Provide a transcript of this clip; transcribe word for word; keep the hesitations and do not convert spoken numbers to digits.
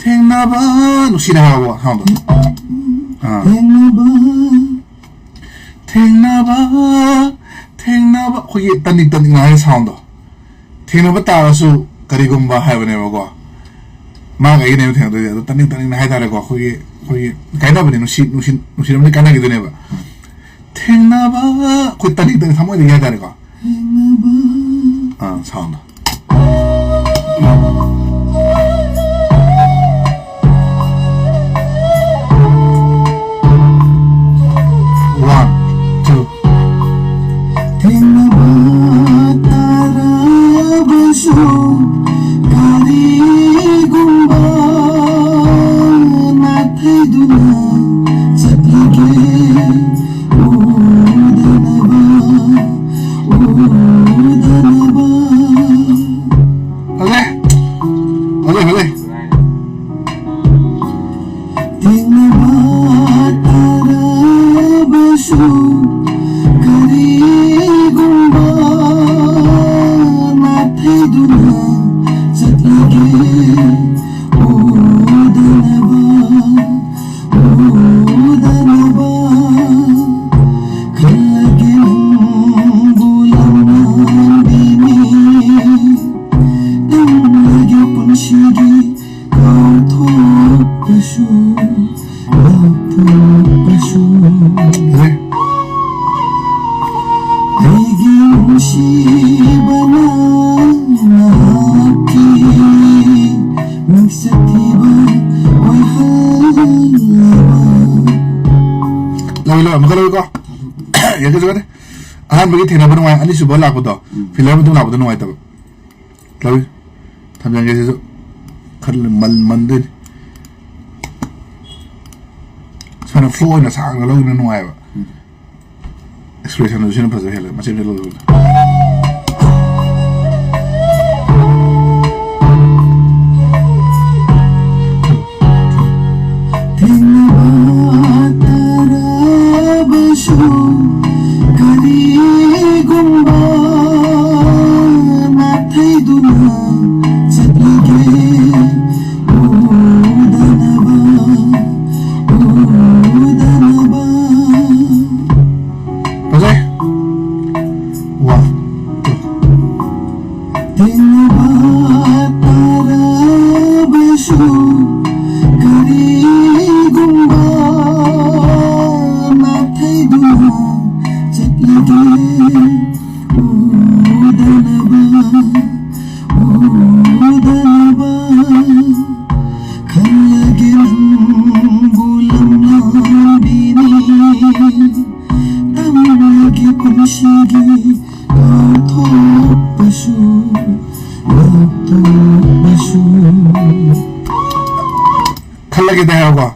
ꯊꯦꯡꯅꯕ, ꯅꯨꯡꯁꯤꯅ ꯍꯥꯏꯕ soundꯗꯣ꯫ ꯑꯥ꯫ ꯊꯦꯡꯅꯕ, ꯊꯦꯡꯅꯕ, ꯊꯦꯡꯅꯕ, ꯑꯩꯈꯣꯏꯒꯤ ꯇꯅꯤꯛ ꯇꯅꯤꯛꯅ ꯍꯥꯏ soundꯗꯣ꯫ ꯊꯦꯡꯅꯕ ꯇꯥꯔꯁꯨ ꯀꯔꯤꯒꯨꯝꯕ ꯍꯥꯏꯕꯅꯦꯕꯀꯣ꯫ ꯃꯥꯒ ꯑꯩꯒꯅꯦꯕ ꯊꯦꯡꯅꯗꯣꯏꯁꯦ꯫ ꯑꯗꯣ ꯇꯅꯤꯛ ꯇꯅꯤꯛꯅ ꯍꯥꯏꯇꯥꯔꯦꯀꯣ꯫ ꯑꯩꯈꯣꯏꯒꯤ, ꯑꯩꯈꯣꯏꯒꯤ ꯀꯥꯏꯅꯕꯅꯤ, ꯅꯨꯡꯁꯤ, ꯅꯨꯡꯁꯤ, ꯅꯨꯡꯁꯤꯅꯕꯗꯤ ꯀꯥꯏꯅꯈꯤꯗꯣꯏꯅꯦꯕ꯫ ꯊꯦꯡꯅꯕ, ꯑꯩꯈꯣꯏ ꯇꯅꯤꯛ ꯇꯅꯤꯛ ꯊꯃꯣꯏꯗꯒꯤ ꯍꯥꯏꯇꯥꯔꯦꯀꯣ꯫ ꯑꯥ, soundꯗꯣ꯫ One, two. ꯊꯦꯡꯅꯕ ꯇꯥꯔꯕꯁꯨ ꯀꯔꯤꯒꯨꯝꯕ ꯅꯥꯊꯩꯗꯨꯅ ꯆꯠꯂꯒꯦ꯫ ꯎꯗꯅꯕ, ꯎꯗꯅꯕ꯫ ꯐꯖꯩ꯫ ꯐꯖꯩ, ꯐꯖꯩ꯫ ꯊꯦꯡꯅꯕ ꯇꯥꯔꯕꯁꯨ ꯀꯔꯤꯒꯨꯝꯕ ꯅꯥꯊꯩꯗꯨꯅ ꯆꯠꯂꯒꯦ꯫ ꯎꯗꯅꯕ, ꯎꯗꯅꯕ ꯈꯜꯂꯒꯦ ꯅꯪꯕꯨ ꯂꯥꯝꯅ ꯄꯦꯟꯕꯤꯅꯤ꯫ ꯇꯨꯝꯂꯒꯦ ꯄꯨꯟꯁꯤꯒꯤ ꯀꯥꯎꯊꯣꯛꯄꯁꯨ, ꯂꯥꯎꯊꯣꯛꯄꯁꯨ꯫ ꯑꯩꯒꯤ ꯅꯨꯡꯁꯤꯕꯅ ꯅꯍꯥꯛꯀꯤ ꯃꯤꯡꯆꯠ ꯊꯤꯕ ꯑꯣꯏꯍꯜꯂꯕ꯫ ꯂꯧꯏ, ꯂꯧꯏ, ꯑꯃꯨꯛꯀ ꯂꯧꯏꯀꯣ꯫ ꯌꯥꯡꯈꯩ ꯆꯠꯈ꯭ꯔꯦ꯫ ꯑꯍꯥꯟꯕꯒꯤ ꯊꯦꯡꯅꯕ ꯅꯨꯡꯉꯥꯏ, ꯑꯅꯤꯁꯨꯕ ꯂꯥꯛꯄꯗꯣ, ꯎꯝ꯫ Filler ꯃꯇꯨꯡ ꯂꯥꯛꯄꯗꯣ ꯅꯨꯡꯉꯥꯏꯇꯕ꯫ ꯂꯧꯏ꯫ ꯊꯝꯖꯟꯒꯦ ꯁꯤꯁꯨ꯫ ꯈꯔ ꯃꯟ-, ꯃꯟꯗꯣꯏꯅꯤ꯫ ꯁꯨꯃꯥꯏꯅ flow ꯑꯣꯏꯅ ꯁꯥꯡꯅ ꯂꯧꯈꯤꯕꯅ ꯅꯨꯡꯉꯥꯏꯕ꯫ ꯎꯝ꯫ Expressionꯗꯨ ꯁꯤꯅ ꯐꯖ ꯍꯦꯜꯂꯦ꯫ ꯃꯆꯦꯠ ꯃꯆꯦꯠ ꯂꯧꯈꯤꯕꯗꯣ꯫ ꯊꯦꯡꯅꯕ ꯇꯥꯔꯕꯁꯨ ꯀꯔꯤꯒꯨꯝꯕ ꯅꯥꯊꯩꯗꯨꯅ ꯆꯠꯂꯒꯦ꯫ ꯎ ꯀꯔꯤꯒꯨꯝꯕ ꯅꯥꯊꯩꯗꯨꯅ ꯆꯠꯂꯒꯦ ꯎꯗꯅꯕ, ꯎꯗꯅꯕ ꯈꯜꯂꯒꯦ ꯅꯪꯕꯨ ꯂꯝꯂꯥꯟꯕꯤꯅꯤ ꯇꯝꯂꯒꯦ ꯄꯨꯟꯁꯤꯒꯤ ꯀꯥꯎꯊꯣꯛꯄꯁꯨ ꯂꯥꯎꯊꯣꯛꯄꯁꯨ꯫ ꯈꯜꯂꯒꯦꯗ ꯍꯥꯏꯔꯣꯀꯣ꯫